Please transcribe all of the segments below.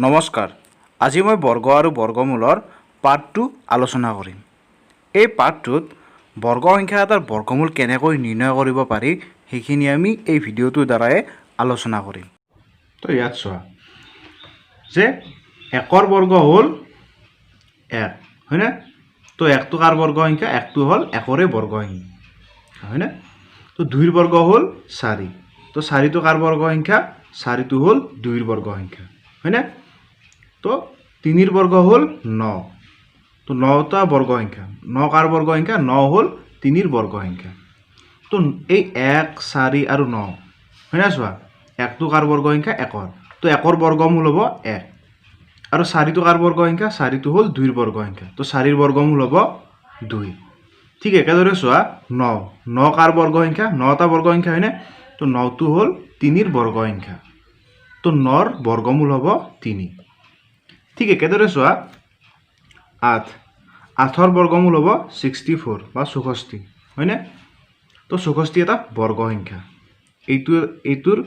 নমস্কাৰ, আজি মই বৰ্গ আৰু বৰ্গমূলৰ পাৰ্ট 2 আলোচনা কৰিম। এই পাঠটোত বৰ্গ সংখ্যা এটাৰ বৰ্গমূল কেনেকৈ নিৰ্ণয় কৰিব পাৰি, সেইখিনি আমি এই ভিডিঅ'টোৰ দ্বাৰাই আলোচনা কৰিম। তো ইয়াত চোৱা যে একৰ বৰ্গ হ'ল এক, হয়নে? তো একটো কাৰ বৰ্গ সংখ্যা? একটো হ'ল একৰে বৰ্গ সংখ্যা, হয়নে? তো দুইৰ বৰ্গ হ'ল চাৰি। তো চাৰিটো কাৰ বৰ্গ সংখ্যা? চাৰিটো হ'ল দুইৰ বৰ্গ সংখ্যা, হয়নে? তো তিনিৰ বৰ্গ হ'ল ন। তো নটা বৰ্গ সংখ্যা। ন কাৰ বৰ্গ সংখ্যা? ন হ'ল তিনিৰ বৰ্গ সংখ্যা। তো এই এক, চাৰি আৰু ন, হয়নে? চোৱা, একটো কাৰ বৰ্গ সংখ্যা? একৰ। তো একৰ বৰ্গমূল হ'ব এক। আৰু চাৰিটো কাৰ বৰ্গ সংখ্যা? চাৰিটো হ'ল দুইৰ বৰ্গ সংখ্যা। তো চাৰিৰ বৰ্গমূল হ'ব দুই। ঠিক একেদৰে চোৱা, ন। ন কাৰ বৰ্গ সংখ্যা? নটা বৰ্গ সংখ্যা, হয়নে? তো নটো হ'ল তিনিৰ বৰ্গ সংখ্যা। তো নৰ বৰ্গমূল হ'ব তিনি। ঠিক একেদৰে চোৱা, আঠ। আঠৰ বৰ্গমূল হ'ব 64 বা 64, হয়নে? তো 64 এটা বৰ্গ সংখ্যা। এইটোৰ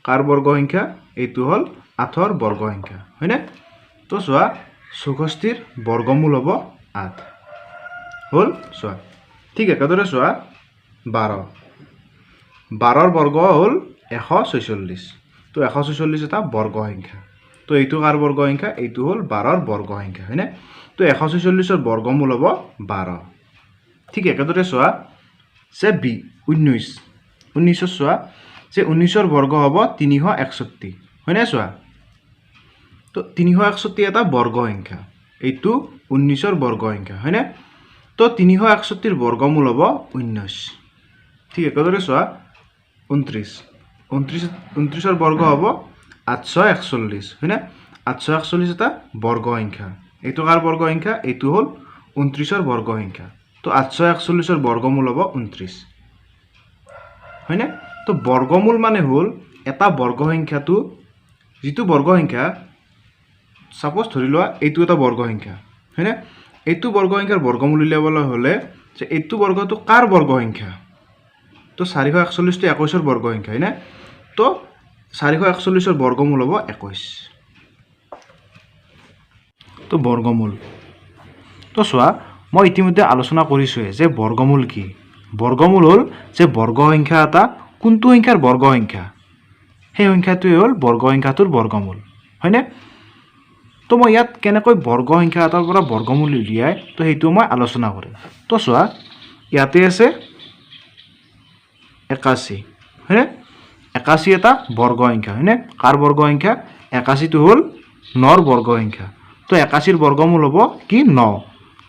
কাৰ বৰ্গ সংখ্যা? এইটো হ'ল আঠৰ বৰ্গ সংখ্যা, হয়নে? তো চোৱা, 64ৰ বৰ্গমূল হ'ব আঠ। হ'ল চোৱা। ঠিক একেদৰে চোৱা, 12। 12ৰ বৰ্গ হ'ল 146। তো 146 এটা বৰ্গ সংখ্যা। তো এইটো কাৰ বৰ্গ সংখ্যা? এইটো হ'ল 12ৰ বৰ্গ সংখ্যা, হয়নে? তো 146ৰ বৰ্গমূল হ'ব 12। ঠিক একেদৰে চোৱা যে 19। 19ৰ চোৱা যে 19ৰ বৰ্গ হ'ব 361, হয়নে? চোৱা, তো 361 এটা বৰ্গ সংখ্যা। এইটো 19ৰ বৰ্গ সংখ্যা, হয়নে? তো 361ৰ বৰ্গমূল হ'ব 19। ঠিক একেদৰে চোৱা, 29। 29ৰ বৰ্গ হ'ব 841, হয়নে? 841 এটা বৰ্গ সংখ্যা। এইটো কাৰ বৰ্গ সংখ্যা? এইটো হ'ল 29ৰ বৰ্গ সংখ্যা। তো 841ৰ বৰ্গমূল হ'ব 29, হয়নে? তো বৰ্গমূল মানে হ'ল এটা বৰ্গ সংখ্যাটো, যিটো বৰ্গ সংখ্যা, ছাপ'জ ধৰি লোৱা এইটো এটা বৰ্গ সংখ্যা, হয়নে? এইটো বৰ্গ সংখ্যাৰ বৰ্গমূল উলিয়াবলৈ হ'লে যে এইটো বৰ্গটো কাৰ বৰ্গ সংখ্যা? তো 441টো 21ৰ বৰ্গ সংখ্যা, হয়নে? তো 441ৰ বৰ্গমূল হ'ব 21। তো বৰ্গমূল, তো চোৱা, মই ইতিমধ্যে আলোচনা কৰিছোঁৱে যে বৰ্গমূল কি। বৰ্গমূল হ'ল যে বৰ্গ সংখ্যা এটা কোনটো সংখ্যাৰ বৰ্গ সংখ্যা, সেই সংখ্যাটোৱে হ'ল বৰ্গ সংখ্যাটোৰ বৰ্গমূল, হয়নে? তো মই ইয়াত কেনেকৈ বৰ্গ সংখ্যা এটাৰ পৰা বৰ্গমূল উলিয়াই, তো সেইটো মই আলোচনা কৰিম। তো চোৱা, ইয়াতে আছে 81, হয়নে? 81 এটা বৰ্গ সংখ্যা, হয়নে? কাৰ বৰ্গ সংখ্যা? 81টো হ'ল নৰ বৰ্গ সংখ্যা। তো 81ৰ বৰ্গমূল হ'ব কি? ন।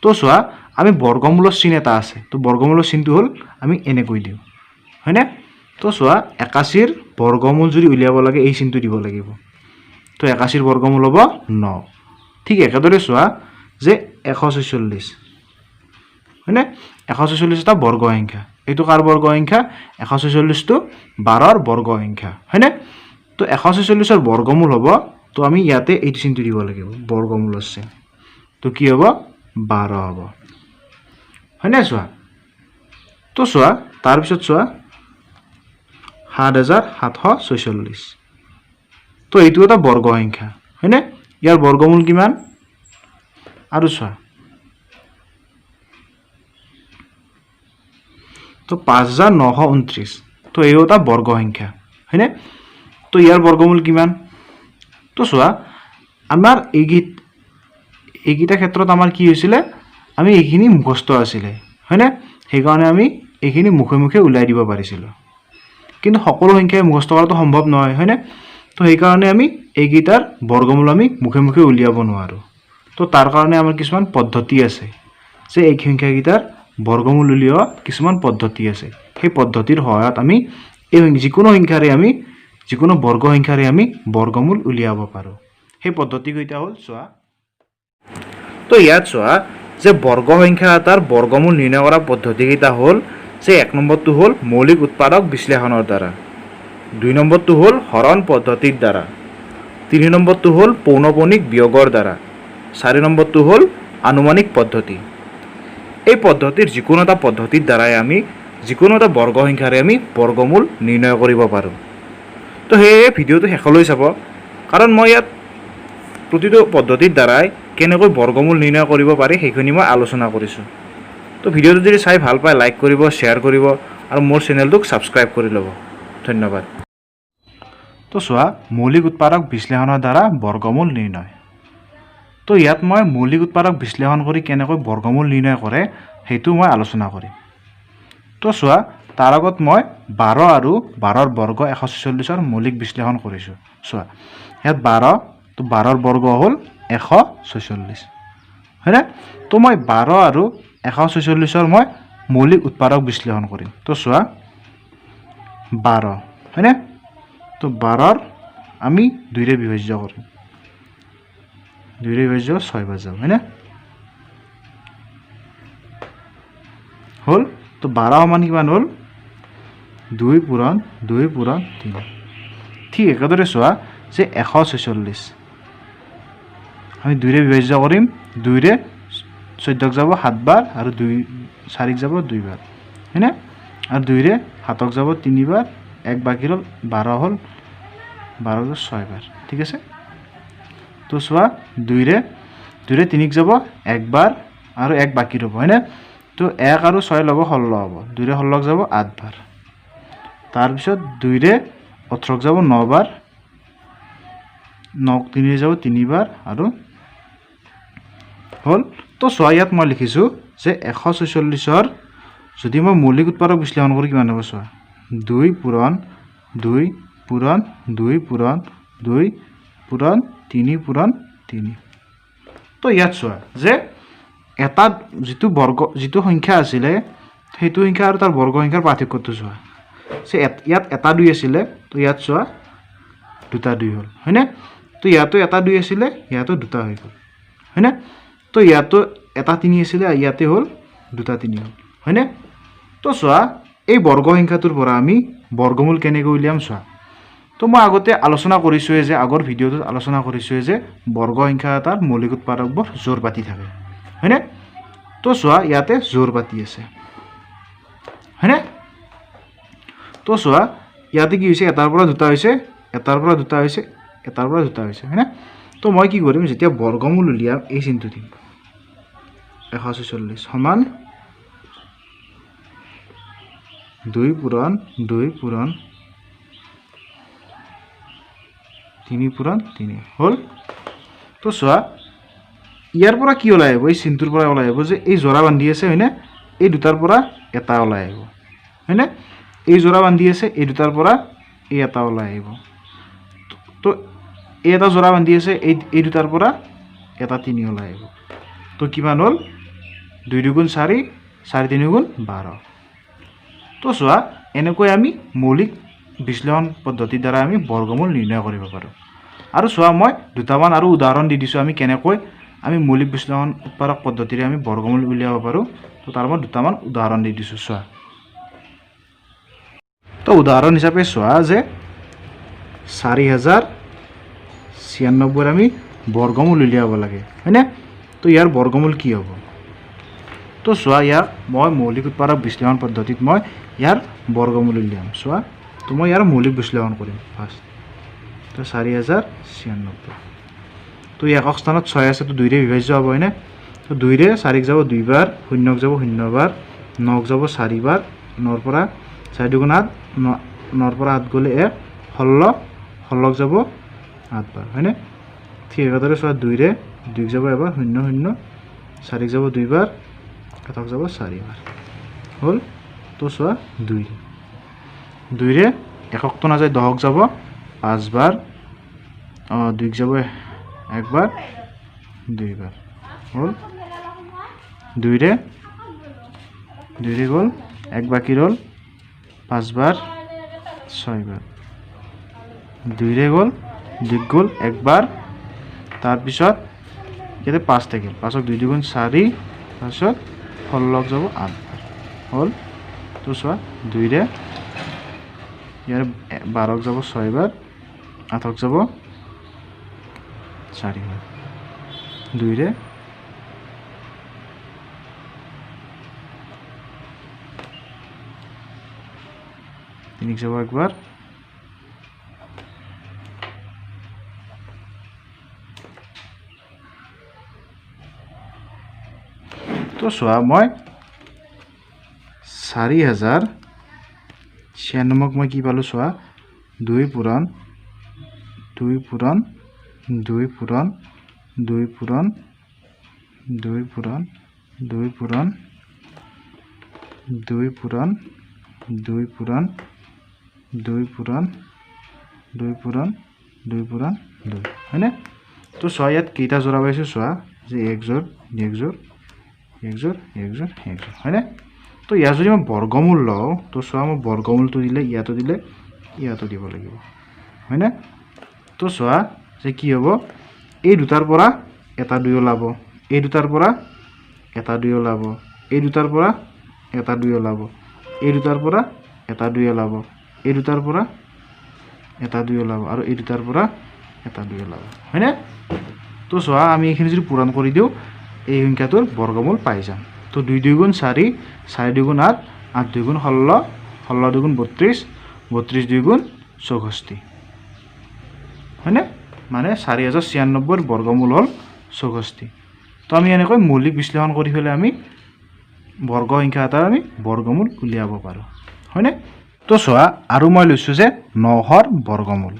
তো চোৱা, আমি বৰ্গমূলৰ চিন এটা আছে। তো বৰ্গমূলৰ চিনটো হ'ল আমি এনেকৈ দিওঁ, হয়নে? তো চোৱা, 81ৰ বৰ্গমূল যদি উলিয়াব লাগে, এই চিনটো দিব লাগিব। তো 81ৰ বৰ্গমূল হ'ব ন। ঠিক একেদৰে চোৱা যে 146, হয়নে? 146 এটা বৰ্গ সংখ্যা। এইটো কাৰ বৰ্গ সংখ্যা? 146টো 12ৰ বৰ্গ সংখ্যা, হয়নে? তো 146ৰ বৰ্গমূল হ'ব, তো আমি ইয়াতে এইটো চিনটো দিব লাগিব, বৰ্গমূলৰ চিন। তো কি হ'ব? 12 হ'ব, হয়নে? চোৱা, তো চোৱা, তাৰপিছত চোৱা, 7746। তো এইটো এটা বৰ্গ সংখ্যা, হয়নে? ইয়াৰ বৰ্গমূল কিমান? আৰু চোৱা, তো 5929। তো এইও এটা বৰ্গ সংখ্যা, হয়নে? তো ইয়াৰ বৰ্গমূল কিমান? তো চোৱা, আমাৰ এইকেইটা ক্ষেত্ৰত আমাৰ কি হৈছিলে? আমি এইখিনি মুখস্থ আছিলে, হয়নে? সেইকাৰণে আমি এইখিনি মুখে মুখে ওলাই দিব পাৰিছিলোঁ। কিন্তু সকলো সংখ্যাই মুখস্থ কৰাটো সম্ভৱ নহয়, হয়নে? তো সেইকাৰণে আমি এইকেইটাৰ বৰ্গমূল আমি মুখে মুখে উলিয়াব নোৱাৰোঁ। তো তাৰ কাৰণে আমাৰ কিছুমান পদ্ধতি আছে যে এই সংখ্যাকেইটাৰ বৰ্গমূল উলিওৱা কিছুমান পদ্ধতি আছে। সেই পদ্ধতিৰ সহায়ত আমি এই যিকোনো সংখ্যাৰে আমি, যিকোনো বৰ্গ সংখ্যাৰে আমি বৰ্গমূল উলিয়াব পাৰোঁ। সেই পদ্ধতিকেইটা হ'ল, চোৱা, তো ইয়াত চোৱা যে বৰ্গ সংখ্যা এটাৰ বৰ্গমূল নিৰ্ণয় কৰা পদ্ধতিকেইটা হ'ল যে এক নম্বৰটো হ'ল মৌলিক উৎপাদক বিশ্লেষণৰ দ্বাৰা, দুই নম্বৰটো হ'ল হৰণ পদ্ধতিৰ দ্বাৰা, তিনি নম্বৰটো হ'ল পৌনঃপুনিক বিয়োগৰ দ্বাৰা, চাৰি নম্বৰটো হ'ল আনুমানিক পদ্ধতি। এই পদ্ধতিৰ যিকোনো এটা পদ্ধতিৰ দ্বাৰাই আমি যিকোনো এটা বৰ্গ সংখ্যাৰে আমি বৰ্গমূল নিৰ্ণয় কৰিব পাৰোঁ। তো সেয়ে ভিডিঅ'টো শেষলৈ চাব, কাৰণ মই ইয়াত প্ৰতিটো পদ্ধতিৰ দ্বাৰাই কেনেকৈ বৰ্গমূল নিৰ্ণয় কৰিব পাৰি সেইখিনি মই আলোচনা কৰিছোঁ। তো ভিডিঅ'টো যদি চাই ভাল পায় লাইক কৰিব, শ্বেয়াৰ কৰিব আৰু মোৰ চেনেলটোক ছাবস্ক্ৰাইব কৰি ল'ব। ধন্যবাদ। তো চোৱা, মৌলিক উৎপাদক বিশ্লেষণৰ দ্বাৰা বৰ্গমূল নিৰ্ণয়। তো ইয়াত মই মৌলিক উৎপাদক বিশ্লেষণ কৰি কেনেকৈ বৰ্গমূল নিৰ্ণয় কৰে সেইটো মই আলোচনা কৰিম। তো চোৱা, তাৰ আগত মই 12 আৰু 12ৰ বৰ্গ 146ৰ মৌলিক বিশ্লেষণ কৰিছোঁ। চোৱা, ইয়াত 12, তো 12ৰ বৰ্গ হ'ল 146, হয়নে? তো মই 12 আৰু 146ৰ মই মৌলিক উৎপাদক বিশ্লেষণ কৰিম। তো চোৱা, 12, হয়নে? তো 12ৰ আমি 2ৰে বিভাজ্য কৰিম। 2ৰে বিভাজ্য 6 বাৰ যাব, হয়নে? হ'ল। তো 12 সমান কিমান হ'ল? 2 পূৰণ 2 পূৰণ 3। ঠিক একেদৰে চোৱা যে 146 আমি 2ৰে বিভাজ্য কৰিম। 2ৰে 14ক যাব 7 বাৰ আৰু 2 4ক যাব 2 বাৰ, হয়নে? আৰু 2ৰে 7ক যাব 3 বাৰ, 1 বাকী ৰ'ল, 12 হ'ল, 12 6 বাৰ। ঠিক আছে। তো চোৱা, 2ৰে 3ক যাব 1 বাৰ আৰু 1 বাকী ৰ'ব, হয়নে? তো 1 আৰু 6 ল'ব 16 হ'ব, 2ৰে 16ক যাব 8 বাৰ। তাৰপিছত 2ৰে 18ক যাব 9 বাৰ, 9 3ৰে যাব 3 বাৰ আৰু হ'ল। তো চোৱা, ইয়াত মই লিখিছোঁ যে 146ৰ যদি মই মৌলিক উৎপাদক বিশ্লেষণ কৰি কিমান হ'ব চোৱা, 2 পূৰণ 2 পূৰণ 2 পূৰণ 2 পূৰণ 3 পূৰণ 3। তো ইয়াত চোৱা যে এটা যিটো বৰ্গ যিটো সংখ্যা আছিলে সেইটো সংখ্যা আৰু তাৰ বৰ্গ সংখ্যাৰ পাৰ্থক্যটো চোৱা। যে ইয়াত এটা 2 আছিলে, তো ইয়াত চোৱা দুটা 2 হ'ল, হয়নে? তো ইয়াতো এটা 2 আছিলে, ইয়াতো দুটা হৈ গ'ল, হয়নে? তো ইয়াতো এটা 3 আছিলে, ইয়াতে হ'ল দুটা 3 হ'ল, হয়নে? তো চোৱা, এই বৰ্গ সংখ্যাটোৰ পৰা আমি বৰ্গমূল কেনেকৈ উলিয়াম চোৱা। তো মই আগতে আলোচনা কৰিছোঁৱে যে আগৰ ভিডিঅ'টোত আলোচনা কৰিছোঁৱে যে বৰ্গ সংখ্যা এটাৰ মৌলিক উৎপাদকবোৰ জোৰ পাতি থাকে, হয়নে? তো চোৱা, ইয়াতে জোৰ পাতি আছে, হয়নে? তো চোৱা, ইয়াতে কি হৈছে, এটাৰ পৰা দুটা হৈছে, এটাৰ পৰা দুটা হৈছে, এটাৰ পৰা দুটা হৈছে, হয়নে? তো মই কি কৰিম, যেতিয়া বৰ্গমূল উলিয়াম এই চিনটো দিম, 146 সমান 2 পূৰণ 2 পূৰণ 3 পূৰণ 3 হ'ল। তো চোৱা, ইয়াৰ পৰা কি ওলাই আহিব, এই চিনটোৰ পৰা ওলাই আহিব যে এই জোৰা বান্ধি আছে, হয়নে? এই দুটাৰ পৰা এটা ওলাই আহিব, হয়নে? এই জোৰা বান্ধি আছে, এই দুটাৰ পৰা এই এটা ওলাই আহিব। তো এই এটা জোৰা বান্ধি আছে, এই দুটাৰ পৰা এটা 3 ওলাই আহিব। তো কিমান হ'ল, 2 দুগুণ 4, 4 3 গুণ 12। তো চোৱা, এনেকৈ আমি মৌলিক বিশ্লেষণ পদ্ধতিৰ দ্বাৰা আমি বৰ্গমূল নিৰ্ণয় কৰিব পাৰোঁ। আৰু চোৱা, মই দুটামান আৰু উদাহৰণ দি দিছোঁ আমি কেনেকৈ আমি মৌলিক বিশ্লেষণ উৎপাদক পদ্ধতিৰে আমি বৰ্গমূল উলিয়াব পাৰোঁ। তো তাৰ মই দুটামান উদাহৰণ দি দিছোঁ চোৱা। তো উদাহৰণ হিচাপে চোৱা যে 4096 আমি বৰ্গমূল উলিয়াব লাগে, হয়নে? তো ইয়াৰ বৰ্গমূল কি হ'ব? তো চোৱা, ইয়াক মই মৌলিক উৎপাদক বিশ্লেষণ পদ্ধতিত মই ইয়াৰ বৰ্গমূল উলিয়াম। চোৱা, তো মই ইয়াৰ মৌলিক বিশ্লেষণ কৰিম ফাৰ্ষ্ট। তো 4096, তো একক স্থানত 6 আছে, তো 2ৰে বিভাজ্য হ'ব, হয়নে? তো 2ৰে 4ক যাব 2 বাৰ, 0ক যাব 0 বাৰ, 9ক যাব 4 বাৰ, 9ৰ পৰা 4 দুগুণ 8, 9ৰ পৰা 8 গ'লে 1, 16, 16ক যাব 8 বাৰ, হয়নে? ঠিক একেদৰে চোৱা, 2ৰে 2ক যাব এবাৰ, 0 0, 4ক যাব 2 বাৰ, 8ক যাব 4 বাৰ হ'ল। তো চোৱা, 2ৰে এককটো নাযায়, 10ক যাব 5 বাৰ, 2ক যাব 1 বাৰ, 2 বাৰ হ'ল। 2ৰে 2ৰে গ'ল, 1 বাকী ৰ'ল, 5 বাৰ, 6 বাৰ, 2ৰে গ'ল, 2ক গ'ল 1 বাৰ। তাৰপিছত ইয়াতে 5 থাকিল, 5ক 2 দুগুণ 4, তাৰপিছত 16ক যাব 8 বাৰ হ'ল। তো চোৱা, 2ৰে ইয়াৰ 12ক যাব 6 বাৰ, 8ক যাব 4 বাৰ, 2ৰে 3 যাব একবাৰ, তো চোৱা, মই 4096ক মই কি পালোঁ চোৱা, 2 পূৰণ 2 পূৰণ 2 পূৰণ 2 পূৰণ 2 পূৰণ 2 পূৰণ 2 পূৰণ 2 পূৰণ 2 পূৰণ 2 পূৰণ 2 পূৰণ 2, হয়নে? তো চোৱা, ইয়াত কেইটা যোৰা পাইছোঁ চোৱা যে এক যোৰ, এক যোৰ, এক যোৰ, এক যোৰ, এক যোৰ, হয়নে? তো ইয়াত যদি মই বৰ্গমূল লওঁ, তো চোৱা, মই বৰ্গমূলটো দিলে ইয়াতো দিলে ইয়াতো দিব লাগিব, হয়নে? তো চোৱা যে কি হ'ব, এই দুটাৰ পৰা এটা দুই ওলাব, এই দুটাৰ পৰা এটা দুই ওলাব, এই দুটাৰ পৰা এটা দুই ওলাব, এই দুটাৰ পৰা এটা দুই ওলাব, এই দুটাৰ পৰা এটা দুই ওলাব আৰু এই দুটাৰ পৰা এটা দুই ওলাব, হয়নে? তো চোৱা, আমি এইখিনি যদি পূৰণ কৰি দিওঁ, এই সংখ্যাটোৰ বৰ্গমূল পাই যাম। তো 2 2 গুণ 4, 4 2 গুণ 8, 8 2 গুণ 16, 16 2 গুণ 32, 32 2 গুণ 64, হয়নে? মানে 4096ৰ বৰ্গমূল হ'ল 64। তো আমি এনেকৈ মৌলিক বিশ্লেষণ কৰি পেলাই আমি বৰ্গ সংখ্যা এটাৰ আমি বৰ্গমূল উলিয়াব পাৰোঁ, হয়নে? তো চোৱা, আৰু মই লৈছোঁ যে 900ৰ বৰ্গমূল।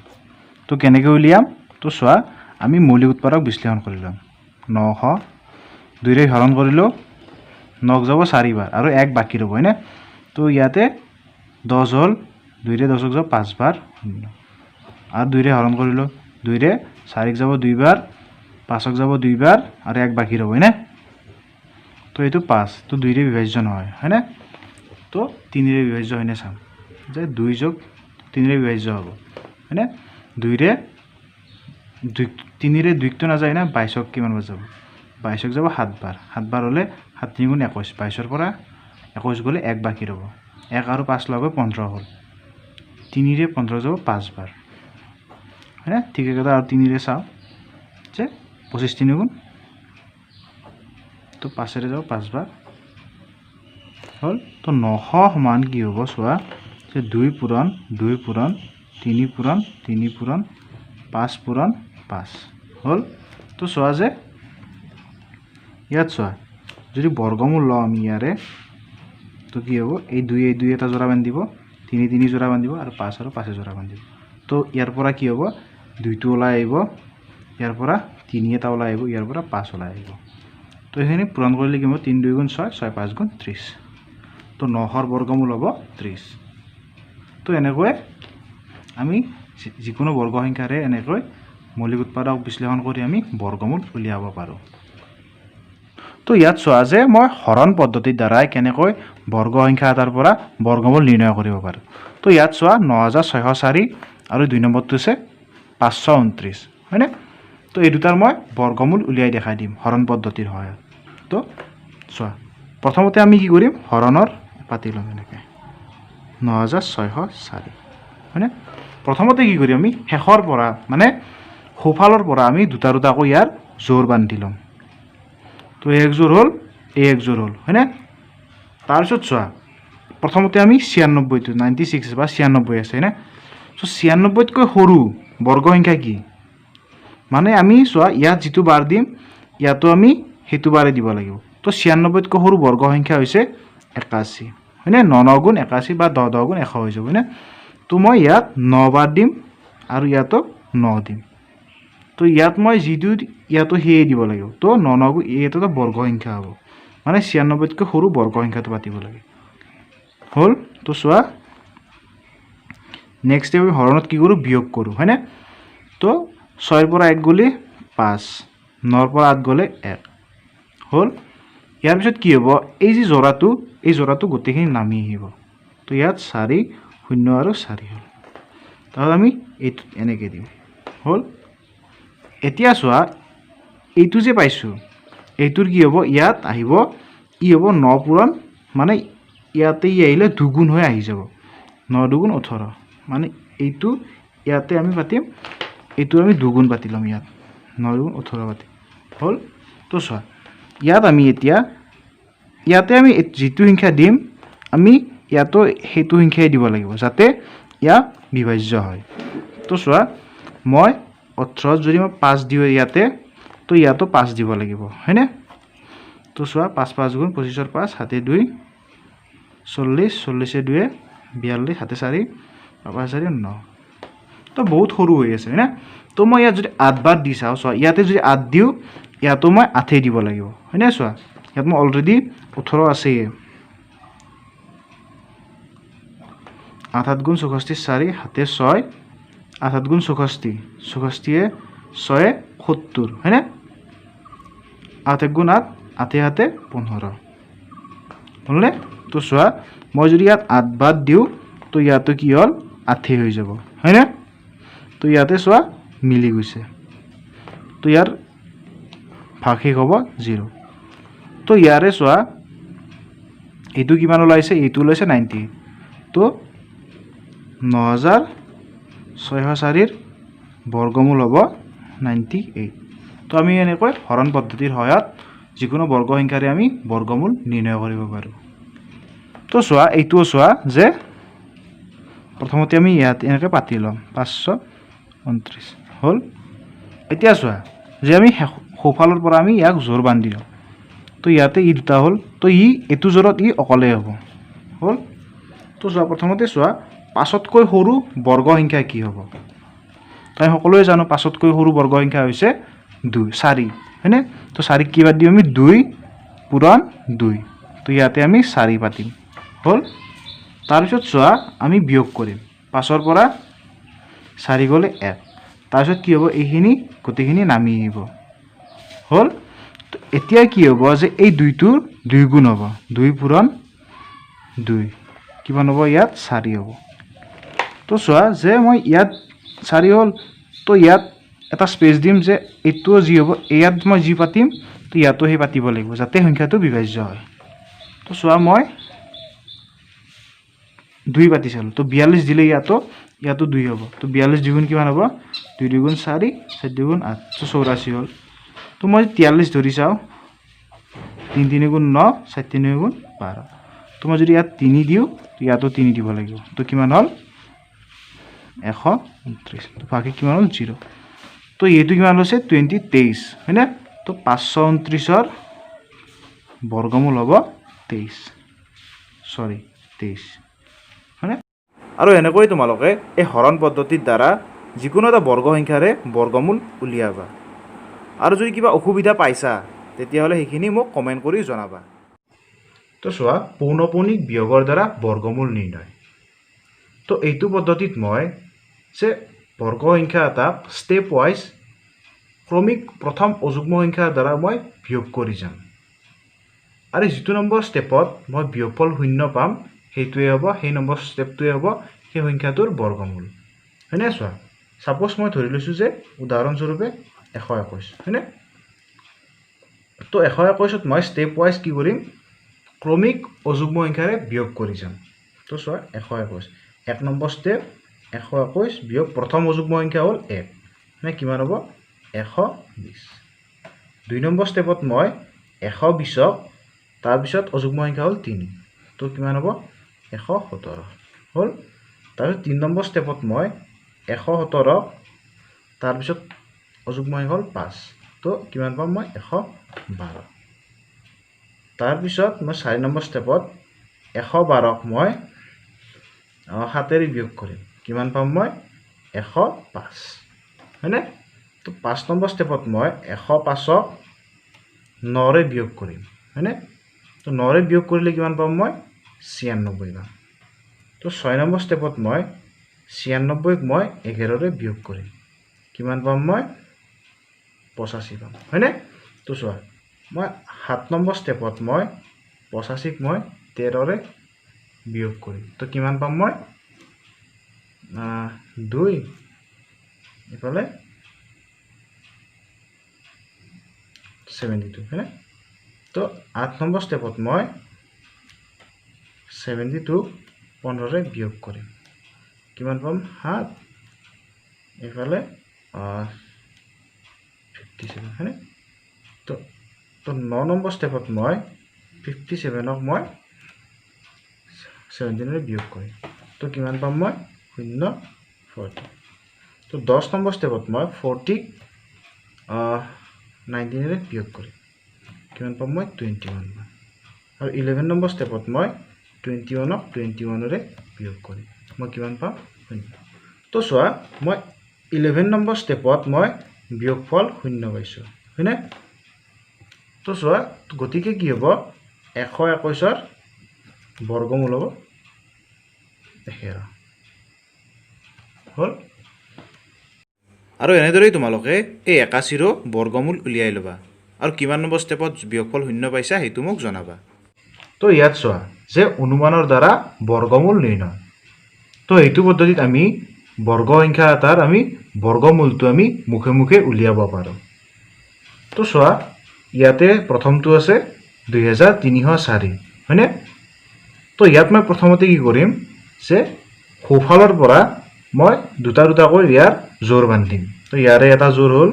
তো কেনেকৈ উলিয়াম? তো চোৱা, আমি মৌলিক উৎপাদক বিশ্লেষণ কৰি ল'ম। 900 দুইৰে হৰণ কৰিলোঁ, 9ক যাব চাৰিবাৰ আৰু এক বাকী ৰ'ব, হয়নে? তো ইয়াতে 10 হ'ল, দুইৰে 10ক যাব পাঁচবাৰ, শূন্য। আৰু দুইৰে হৰণ কৰিলোঁ, দুইৰে চাৰিক যাব দুইবাৰ, পাঁচক যাব দুইবাৰ আৰু এক বাকী ৰ'ব, হয়নে? তো এইটো পাঁচ, তো দুইৰে বিভাজ্য নহয়, হয়নে? তো তিনিৰে বিভাজ্য হয়নে চাম যে দুই যোগ তিনিৰে বিভাজ্য হ'ব, হয়নে? দুইৰে দুই, তিনিৰে দুইকটো নাযায় না। 22ক কিমান বাৰ যাব? 22ক যাব সাতবাৰ। সাতবাৰ হ'লে সাত তিনি গুণ 21। 22ৰ পৰা 21 গ'লে এক বাকী ৰ'ব। এক আৰু পাঁচ লগ হৈ 15 হ'ল। তিনিৰে 15 যাব পাঁচবাৰ, হয়নে? ঠিক একেদৰে আৰু তিনিৰে চাওঁ যে 25 তিনি গুণ, তো পাঁচেৰে যাব পাঁচবাৰ হ'ল। তো 900 সমান কি হ'ব চোৱা যে দুই পূৰণ দুই পূৰণ তিনি পূৰণ তিনি পূৰণ পাঁচ পূৰণ পাঁচ হ'ল। তো চোৱা যে ইয়াত চোৱা, যদি বৰ্গমূল লওঁ আমি ইয়াৰে, তো কি হ'ব? এই দুই, এই দুই এটা যোৰা বান্ধিব, তিনি তিনি যোৰা বান্ধিব আৰু পাঁচ আৰু পাঁচে যোৰা বান্ধিব। তো ইয়াৰ পৰা কি হ'ব? দুইটো ওলাই আহিব, ইয়াৰ পৰা তিনি এটা ওলাই আহিব, ইয়াৰ পৰা পাঁচ ওলাই আহিব। তো এইখিনি পূৰণ কৰিলে কি হ'ব? তিনি দুই গুণ ছয়, ছয় পাঁচ গুণ 30। তো 900ৰ বৰ্গমূল হ'ব 30। তো এনেকৈ আমি যিকোনো বৰ্গ সংখ্যাৰে এনেকৈ মৌলিক উৎপাদক বিশ্লেষণ কৰি আমি বৰ্গমূল উলিয়াব পাৰোঁ। তো ইয়াত চোৱা যে মই হৰণ পদ্ধতিৰ দ্বাৰাই কেনেকৈ বৰ্গ সংখ্যা এটাৰ পৰা বৰ্গমূল নিৰ্ণয় কৰিব পাৰোঁ। তো ইয়াত চোৱা, 9604 আৰু দুই নম্বৰটো হৈছে 529, হয়নে? তো এই দুটাৰ মই বৰ্গমূল উলিয়াই দেখাই দিম হৰণ পদ্ধতিৰ সহায়ত। তো চোৱা, প্ৰথমতে আমি কি কৰিম? হৰণৰ পাতি ল'ম এনেকৈ 9604, হয়নে? প্ৰথমতে কি কৰিম আমি? শেষৰ পৰা, মানে সোঁফালৰ পৰা আমি দুটা দুটাকৈ ইয়াৰ জোৰ বান্ধি ল'ম। তো এক জোৰ হ'ল, এই এক জোৰ হ'ল, হয়নে? তাৰপিছত চোৱা, প্ৰথমতে আমি 96টো, 96 বা 96 আছে, হয়নে? চ' 96তকৈ সৰু বৰ্গ সংখ্যা কি? মানে আমি চোৱা, ইয়াত যিটো বাৰ দিম, ইয়াতো আমি সেইটো বাৰে দিব লাগিব। তো 96তকৈ সৰু বৰ্গ সংখ্যা হৈছে 81, হয়নে? ন ন গুণ 81 বা দহ দহ গুণ 100 হৈ যাব, হয়নে? তো মই ইয়াত ন বাৰ দিম আৰু ইয়াতো ন দিম। তো ইয়াত মই যিটো, ইয়াতো সেয়ে দিব লাগিব। তো ন ন গুণ, এইটো এটা বৰ্গ সংখ্যা হ'ব, মানে 96তকৈ সৰু বৰ্গ সংখ্যাটো পাতিব লাগে। হ'ল। তো চোৱা, নেক্সট আমি হৰণত কি কৰোঁ? বিয়োগ কৰোঁ, হয়নে? তো ছয়ৰ পৰা এক গ'লে পাঁচ, নৰ পৰা আঠ গ'লে এক হ'ল। ইয়াৰ পিছত কি হ'ব? এই যি যোৰাটো, এই যোৰাটো গোটেইখিনি নামি আহিব। তো ইয়াত চাৰি, শূন্য আৰু চাৰি হ'ল। তাৰপিছত আমি এইটো এনেকৈ দিম, হ'ল। এতিয়া চোৱা, এইটো যে পাইছোঁ, এইটোৰ কি হ'ব? ইয়াত আহিব, ই হ'ব ন পূৰণ, মানে ইয়াতে ই আহিলে দুগুণ হৈ আহি যাব, ন দুগুণ 18। মানে এইটো ইয়াতে আমি পাতিম, এইটো আমি দুগুণ পাতি ল'ম ইয়াত, ন দুগুণ 18 পাতিম, হ'ল। তো চোৱা, ইয়াত আমি এতিয়া ইয়াতে আমি যিটো সংখ্যা দিম, আমি ইয়াতো সেইটো সংখ্যাই দিব লাগিব যাতে ইয়াক বিভাজ্য হয়। তো চোৱা, মই 18ত যদি মই পাঁচ দিওঁ ইয়াতে, তো ইয়াতো পাঁচ দিব লাগিব, হয়নে? তো চোৱা 5 5 গুণ 25ৰ 5 হাতে 2 40 40 2 42 হাতে 4 5 4 9। তো বহুত সৰু হৈ আছে হয়নে। তো মই ইয়াত যদি 8 বাৰ দি চাওঁ, চোৱা ইয়াতে যদি 8 দিওঁ ইয়াতো মই 8 দিব লাগিব হয়নে। চোৱা ইয়াত মই অলৰেডি 18 আছেই। 8 8 গুণ 64 4 হাতে 6 8 8 গুণ 64 64 6 70 হয়নে। 8 1 গুণ 8 8 হাতে 15 হ'লনে। তো চোৱা মই যদি ইয়াত 8 বাৰ দিওঁ তো ইয়াতো কি হ'ল 8 হৈ যাব হয়নে। তো ইয়াতে চোৱা মিলি গৈছে। তো ইয়াৰ ভাগশেষ হ'ব 0। তো ইয়াৰে চোৱা এইটো কিমান ওলাইছে, এইটো ওলাইছে 90। তো 9604ৰ বৰ্গমূল হ'ব 98। তো আমি এনেকৈ হৰণ পদ্ধতিৰ সহায়ত যিকোনো বৰ্গ সংখ্যাৰে আমি বৰ্গমূল নিৰ্ণয় কৰিব পাৰোঁ। তো চোৱা এইটোও চোৱা যে প্ৰথমতে আমি ইয়াত এনেকৈ পাতি ল'ম 529 হ'ল। এতিয়া চোৱা যে আমি সোঁফালৰ পৰা আমি ইয়াক জোৰ বান্ধি ল'ম। তো ইয়াতে ই দুটা হ'ল, তো ই এইটো জোৰত ই অকলেই হ'ব হ'ল। তো চোৱা প্ৰথমতে চোৱা 5তকৈ সৰু বৰ্গ সংখ্যা কি হ'ব। তো আমি সকলোৱে জানো 5তকৈ সৰু বৰ্গ সংখ্যা হৈছে 2 4 হয়নে। তো 4 কি বাদ দিম আমি 2 পূৰণ 2। তো ইয়াতে আমি 4 পাতিম হ'ল। তাৰপিছত চোৱা আমি বিয়োগ কৰিম, 5ৰ পৰা 4 গ'লে 1, তাৰপিছত কি হ'ব এইখিনি গোটেইখিনি নামি আহিব হ'ল। তো এতিয়া কি হ'ব যে এই 2টোৰ 2 গুণ হ'ব, 2 পূৰণ 2 কিমান হ'ব ইয়াত 4 হ'ব। তো চোৱা যে মই ইয়াত 4 হ'ল, তো ইয়াত এটা স্পেচ দিম যে এইটোও যি হ'ব ইয়াত মই যি পাতিম তো ইয়াতো সেই পাতিব লাগিব যাতে সংখ্যাটো বিভাজ্য হয়। তো চোৱা মই 2 পাতি চালোঁ, তো 42 দিলে ইয়াতো 2 হ'ব। তো 42 দুগুণ কিমান হ'ব, 2 দুগুণ 4 4 দুগুণ 8, তো 84 হ'ল। তো মই 43 ধৰি চাওঁ, 3 3 গুণ 9 4 3 গুণ 12। তো মই যদি ইয়াত 3 দিওঁ তো ইয়াতো 3 দিব লাগিব। তো কিমান হ'ল 129। তো ভাগশেষ কিমান হ'ল 0। তো এইটো কিমান হৈছে 23 হয়নে। তো 529ৰ বৰ্গমূল হ'ব 23, চৰি 23 হয়নে। আৰু এনেকৈ তোমালোকে এই হৰণ পদ্ধতিৰ দ্বাৰা যিকোনো এটা বৰ্গ সংখ্যাৰে বৰ্গমূল উলিয়াবা। আৰু যদি কিবা অসুবিধা পাইছা তেতিয়াহ'লে সেইখিনি মোক কমেণ্ট কৰি জনাবা। তো চোৱা পৌনঃপুনিক বিয়োগৰ দ্বাৰা বৰ্গমূল নিৰ্ণয়। তো এইটো পদ্ধতিত মই যে বৰ্গ সংখ্যা এটাক ষ্টেপ ৱাইজ ক্ৰমিক প্ৰথম অযুগ্ম সংখ্যাৰ দ্বাৰা মই বিয়োগ কৰি যাম আৰু যিটো নম্বৰ ষ্টেপত মই বিয়োগফল 0 পাম সেইটোৱে হ'ব, সেই নম্বৰ ষ্টেপটোৱে হ'ব সেই সংখ্যাটোৰ বৰ্গমূল হয়নে। চোৱা ছাপ'জ মই ধৰি লৈছোঁ যে উদাহৰণস্বৰূপে 121 হয়নে। তো 121ত মই ষ্টেপ ৱাইজ কি কৰিম, ক্ৰমিক অযুগ্ম সংখ্যাৰে বিয়োগ কৰি যাম। তো চোৱা 121 এক নম্বৰ ষ্টেপ 121 বিয়োগ প্ৰথম অযুগ্ম সংখ্যা হ'ল 1 মানে কিমান হ'ব 120। দুই নম্বৰ ষ্টেপত মই 120ক তাৰপিছত অযুগ্ম সংখ্যা হ'ল 3, তো কিমান হ'ব 117 হ'ল। তাৰপিছত তিনি নম্বৰ ষ্টেপত মই 117ক তাৰপিছত অযুগ্ম সংখ্যা হ'ল 5, তো কিমান পাম মই 112। তাৰপিছত মই চাৰি নম্বৰ ষ্টেপত 112ক মই 7 বিয়োগ কৰিম, কিমান পাম মই 105 হয়নে। তো 5 নম্বৰ ষ্টেপত মই 105ক 9ৰে বিয়োগ কৰিম হয়নে। তো 9ৰে বিয়োগ কৰিলে কিমান পাম মই 96 পাম। তো 6 নম্বৰ ষ্টেপত মই 96ক মই 11ৰে বিয়োগ কৰিম, কিমান পাম মই 85 পাম হয়নে। তো চোৱা মই 7 নম্বৰ ষ্টেপত মই 85ক মই 13ৰে বিয়োগ কৰিম, তো কিমান পাম মই 2 ইফালে 72 হয়নে। তো 8 নম্বৰ ষ্টেপত মই 72 15ৰে বিয়োগ কৰিম, কিমান পাম 7 এইফালে 57 হয়নে। তো 9 নম্বৰ ষ্টেপত মই 57ক মই 17ৰে বিয়োগ কৰিম, তো কিমান পাম মই 0 40। তো 10 নম্বৰ ষ্টেপত মই 40ক 19ৰে বিয়োগ কৰিম, কিমান পাম মই? 21 পাম। আৰু 11 নম্বৰ ষ্টেপত মই 21ক 21ৰে বিয়োগ কৰিম, মই কিমান পাম? শূন্য। তো চোৱা, মই 11 নম্বৰ ষ্টেপত মই বিয়োগফল শূন্য পাইছোঁ, হয়নে? তো চোৱা, গতিকে কি হ'ব? 121ৰ বৰ্গমূল হ'ব 11। হ'ল। আৰু এনেদৰেই তোমালোকে এই 81ৰো বৰ্গমূল উলিয়াই ল'বা আৰু কিমান নম্বৰ ষ্টেপত বিয়োগফল শূন্য পাইছা, সেইটো মোক জনাবা। তো ইয়াত চোৱা যে অনুমানৰ দ্বাৰা বৰ্গমূল নিৰ্ণয়। তো এইটো পদ্ধতিত আমি বৰ্গ সংখ্যা এটাৰ আমি বৰ্গমূলটো আমি মুখে মুখে উলিয়াব পাৰোঁ। তো চোৱা, ইয়াতে প্ৰথমটো আছে 2304, হয়নে? তো ইয়াত মই প্ৰথমতে কি কৰিম যে সোঁফালৰ পৰা মই দুটা দুটাকৈ ইয়াৰ জোৰ বান্ধিম। তো ইয়াৰে এটা জোৰ হ'ল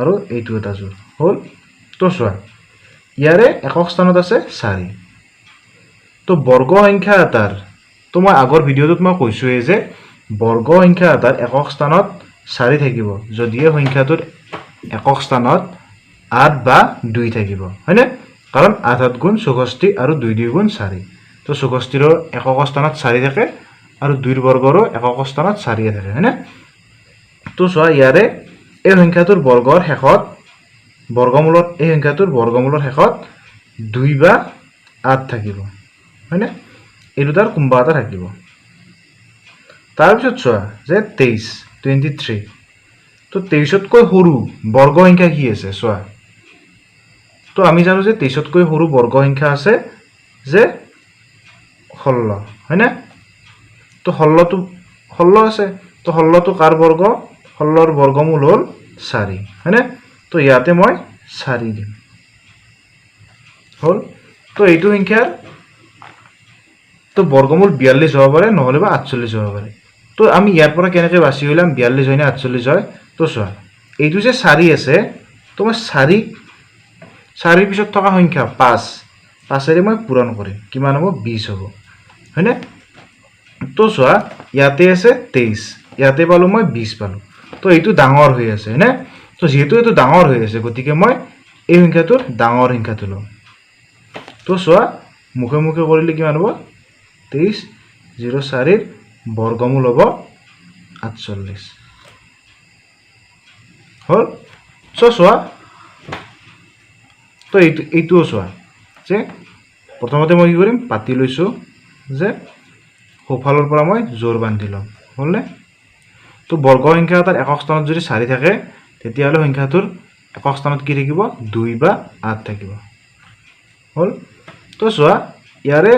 আৰু এইটো এটা জোৰ হ'ল। তো চোৱা, ইয়াৰে একক স্থানত আছে চাৰি। তো বৰ্গ সংখ্যা এটাৰ, তো মই আগৰ ভিডিঅ'টোত মই কৈছোঁৱেই যে বৰ্গ সংখ্যা এটাৰ একক স্থানত চাৰি থাকিব যদিহে সংখ্যাটোৰ একক স্থানত আঠ বা দুই থাকিব, হয়নে? কাৰণ আঠ আঠ গুণ 64 আৰু দুই দুই গুণ চাৰি। তো 64ৰো একক স্থানত চাৰি থাকে আৰু দুইৰ বৰ্গৰো একক স্থানত চাৰিয়ে থাকে, হয়নে? তো চোৱা, ইয়াৰে এই সংখ্যাটোৰ বৰ্গৰ শেষত, বৰ্গমূলত, এই সংখ্যাটোৰ বৰ্গমূলৰ শেষত দুই বা আঠ থাকিব, হয়নে? এই দুটাৰ কোনোবা এটা থাকিব। তাৰপিছত চোৱা যে 23, 23। তো 23তকৈ সৰু বৰ্গ সংখ্যা কি আছে চোৱা। তো আমি জানো যে 23তকৈ সৰু বৰ্গ সংখ্যা আছে যে 16, হয়নে? তো 16টো 16 আছে। তো 16টো কাৰ বৰ্গ? 16ৰ বৰ্গমূল হ'ল চাৰি, হয়নে? তো ইয়াতে মই চাৰি দিম। হ'ল। তো এইটো সংখ্যাৰ তো বৰ্গমূল 42 হ'ব পাৰে, নহ'লে বা 48 হ'ব পাৰে। তো আমি ইয়াৰ পৰা কেনেকৈ বাছি উলিয়াম 42 হয় নে 48 হয়? তো চোৱা, এইটো যে চাৰি আছে, তো মই চাৰিৰ পিছত থকা সংখ্যা পাঁচ, পাঁচেৰে মই পূৰণ কৰিম। কিমান হ'ব? 20 হ'ব, হয়নে? তো চোৱা, ইয়াতে আছে 23, ইয়াতে পালোঁ মই 20 পালোঁ। তো এইটো ডাঙৰ হৈ আছে, হয়নে? তো যিহেতু এইটো ডাঙৰ হৈ আছে, গতিকে মই এই সংখ্যাটোৰ ডাঙৰ সংখ্যাটো ল'ম। তো চোৱা, মুখে মুখে কৰিলে কিমান হ'ব? 23 জিৰ' চাৰিৰ বৰ্গমূল হ'ব 48। হ'ল। চোৱা, তো এইটোও চোৱা যে প্ৰথমতে মই কি কৰিম? পাতি লৈছোঁ যে সোঁফালৰ পৰা মই জোৰ বান্ধি ল'ম। হ'লনে? তো বৰ্গ সংখ্যা এটাৰ একক স্থানত যদি চাৰি থাকে, তেতিয়াহ'লে সংখ্যাটোৰ একক স্থানত কি থাকিব? দুই বা আঠ থাকিব। হ'ল। তো চোৱা, ইয়াৰে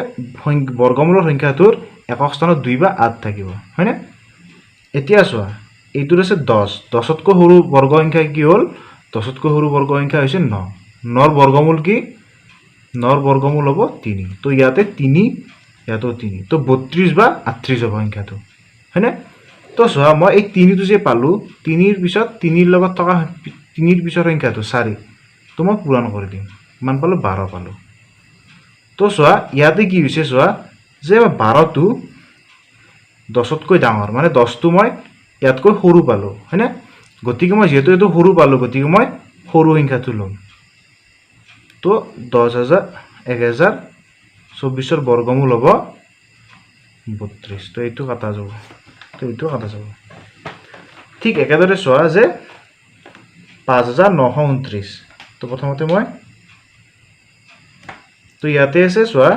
বৰ্গমূলৰ সংখ্যাটোৰ একক স্থানত দুই বা আঠ থাকিব, হয়নে? এতিয়া চোৱা, এইটোত আছে 10। 10তকৈ সৰু বৰ্গ সংখ্যা কি হ'ল? 10তকৈ সৰু বৰ্গ সংখ্যা হৈছে ন। নৰ বৰ্গমূল কি? নৰ বৰ্গমূল হ'ব তিনি। তো ইয়াতে তিনি, ইয়াতো তিনি। তো 32 বা 38 হ'ব সংখ্যাটো, হয়নে? তো চোৱা, মই এই তিনিটো যে পালোঁ, তিনিৰ পিছত, তিনিৰ লগত থকা তিনিৰ পিছৰ সংখ্যাটো চাৰি। তো মই পূৰণ কৰি দিম। কিমান পালোঁ? 12 পালোঁ। তো চোৱা, ইয়াতে কি হৈছে চোৱা যে 12টো 10তকৈ ডাঙৰ, মানে 10টো মই ইয়াতকৈ সৰু পালোঁ, হয়নে? গতিকে মই যিহেতু এইটো সৰু পালোঁ, গতিকে মই সৰু সংখ্যাটো ল'ম। তো 10,024ৰ বৰ্গমূল হ'ব 32। তো এইটো কাটা যাব, তো এইটো কাটা যাব। ঠিক একেদৰে চোৱা যে 5929। তো প্ৰথমতে মই, তো ইয়াতে আছে চোৱা,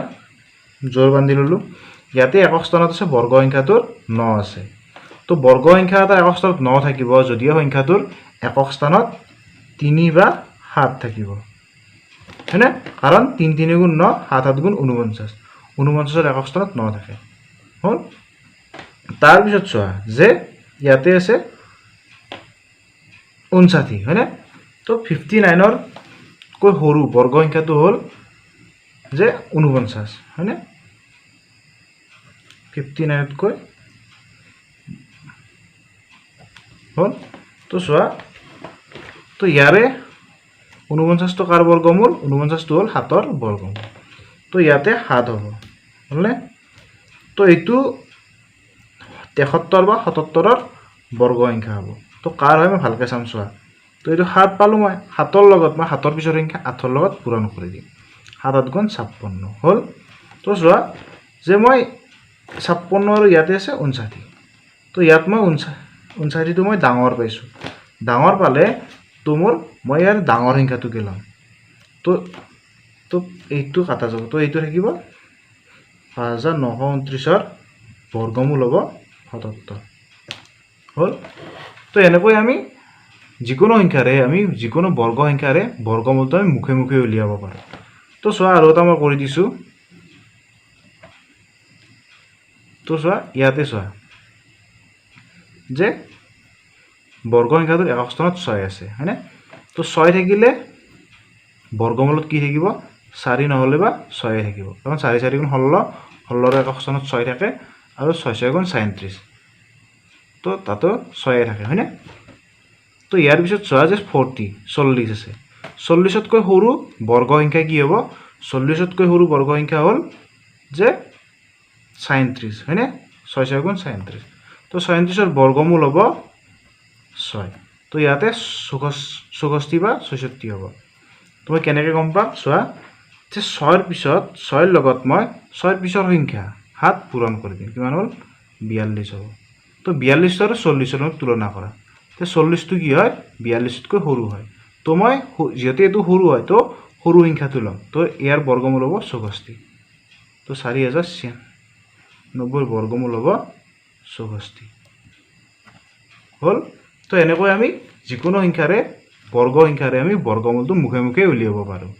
জোৰ বান্ধি ল'লোঁ। ইয়াতে একক স্থানত আছে বৰ্গ সংখ্যাটোৰ ন আছে। তো বৰ্গ সংখ্যা এটাৰ একক স্থানত ন থাকিব যদিও সংখ্যাটোৰ একক স্থানত তিনি বা সাত থাকিব, হয়নে? কাৰণ তিনি তিনি গুণ ন, সাত সাত গুণ 49। 49ৰ একক স্থানত ন থাকে। হ'ল। তাৰপিছত চোৱা যে ইয়াতে আছে 59, হয়নে? তো 59ৰকৈ সৰু বৰ্গ সংখ্যাটো হ'ল যে 49, হয়নে? 59তকৈ হ'ল। তো চোৱা, তো ইয়াৰে 49টো কাৰ বৰ্গমূল? 49টো হ'ল সাতৰ বৰ্গমূল। তো ইয়াতে সাত হ'ব, হ'লনে? তো এইটো 73 বা 77ৰ বৰ্গ সংখ্যা হ'ব। তো কাৰ হয় মই ভালকৈ চাম চোৱা। তো এইটো সাত পালোঁ মই। সাতৰ লগত মই সাতৰ পিছৰ সংখ্যা আঠৰ লগত পূৰণ কৰি দিম। সাত আঠ গুণ 56 হ'ল। তো চোৱা যে মই 56 আৰু ইয়াতে আছে 59। তো ইয়াত মই 59টো মই ডাঙৰ পাইছোঁ। ডাঙৰ পালে তো মই ইয়াৰ ডাঙৰ সংখ্যাটোকে ল'ম। তো এইটো কাটা যাব। তো এইটো থাকিব 5929ৰ বৰ্গমূল হ'ব 77 হ'ল। তো এনেকৈ আমি যিকোনো সংখ্যাৰে, আমি যিকোনো বৰ্গ সংখ্যাৰে বৰ্গমূলটো আমি মুখে মুখে উলিয়াব পাৰোঁ। তো চোৱা, আৰু এটা মই কৰি দিছোঁ। তো চোৱা, ইয়াতে চোৱা যে বৰ্গ সংখ্যাটোৰ একক স্থানত ছয় আছে, হয়নে? তো ছয় থাকিলে বৰ্গমূলত কি থাকিব? চাৰি নহ'লে বা ছয়ে থাকিব, কাৰণ চাৰি চাৰি গুণ 16, 16ৰ একক স্থানত ছয় থাকে আৰু ছয় ছয় গুণ 37, তো তাতো ছয়ে থাকে, হয়নে? তো ইয়াৰ পিছত চোৱা যে 40 আছে। 40তকৈ সৰু বৰ্গ সংখ্যা কি হ'ব? 40তকৈ সৰু বৰ্গ সংখ্যা হ'ল যে 37, হয়নে? ছয় ছয় গুণ 37। তো 37ৰ বৰ্গমূল হ'ব ছয়। তো ইয়াতে 64 বা 66 হ'ব। তো মই কেনেকৈ গম পাম? চোৱা যে ছয়ৰ পিছত, ছয়ৰ লগত মই ছয়ৰ পিছৰ সংখ্যা সাত পূৰণ কৰি দিম। কিমান হ'ল? 42 হ'ব। তো 42টো আৰু 40ৰ লগত তুলনা কৰা। তো 40টো কি হয়? 42তকৈ সৰু হয়। তো মই যিহেতু এইটো সৰু হয়, তো সৰু সংখ্যাটো ল'ম। তো ইয়াৰ বৰ্গমূল হ'ব 64। তো 4096ৰ বৰ্গমূল হ'ব 64 হ'ল। তো এনেকৈ আমি যিকোনো সংখ্যাৰে, বৰ্গ সংখ্যাৰে আমি বৰ্গমূলটো মুখে মুখে উলিয়াব পাৰোঁ।